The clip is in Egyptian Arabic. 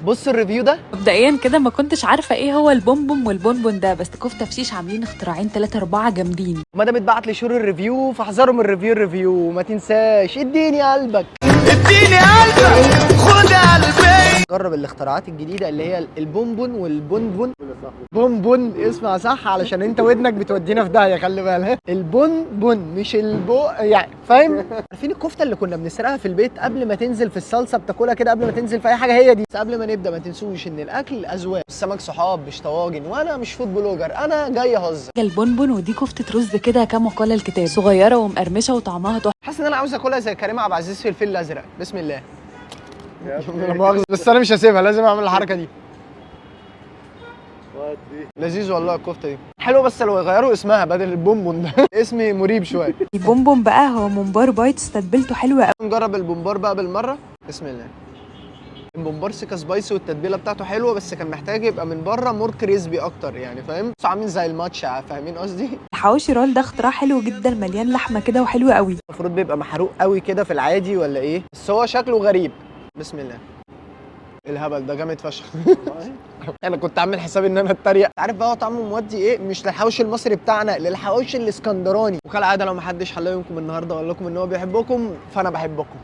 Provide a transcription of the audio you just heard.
بص ال review ده. مبدئيا كده ما كنتش عارفه ايه هو البومبوم والبونبون ده، بس كفته في شيش عاملين اختراعين 3 4 جامدين. ما دام اتبعت لي share ال review فاحذروا من ال review. ال review ما تنساش، اديني قلبك. اديني قلبك، خد قلبي. جرب الاختراعات الجديدة اللي هي البونبون والبونبون. بونبون، اسمع صح علشان انت ودنك بتودينا في داهيه، خلي بالك. البونبون مش البو، يعني فاهم؟ عارفين الكفتة اللي كنا بنسرقها في البيت قبل ما تنزل في الصلصه، بتاكلها كده قبل ما تنزل في اي حاجه، هي دي. بس قبل ما نبدا ما تنسوش ان الاكل اذواق، السمك صحاب مش طواجن، وانا مش food blogger، انا جاي اهزر. البونبون ودي كفته رز كده كما قال الكتاب، صغيرة ومقرمشه وطعمها تحفه. حاسس ان انا عاوز اكلها زي كريم عبد العزيز في الفيل الازرق. بسم الله، لا مؤاخذة بس انا مش هسيبها، لازم اعمل الحركة دي. لذيذ والله، الكفتة دي حلوه، بس لو يغيروا اسمها بدل البونبون ده، اسم مريب شويه. البونبون بقى هو ممبار bites، تتبيلته حلوة قوي. نجرب البومبار بقى بالمره. بسم الله. البومبار سيكا spicy والتتبيله بتاعته حلوه، بس كان محتاج يبقى من بره more crispy اكتر، يعني فاهم؟ بس عامل زي الماتشا، فاهمين قصدي؟ الحواوشي roll ده اختراع حلو جدا، مليان لحمه كده وحلو قوي. المفروض بيبقى محروق قوي كده في العادي ولا ايه؟ بس هو شكله غريب. بسم الله. الهبل ده جامد فشخ. انا كنت عامل حسابي ان انا اتريق. عارف بقى هو طعمه مودي ايه؟ مش للحواوشي المصري بتاعنا، للحواوشي الاسكندراني. وكالعادة لو محدش حلى يومكم النهارده واقول لكم ان هو بيحبكم، فانا بحبكم.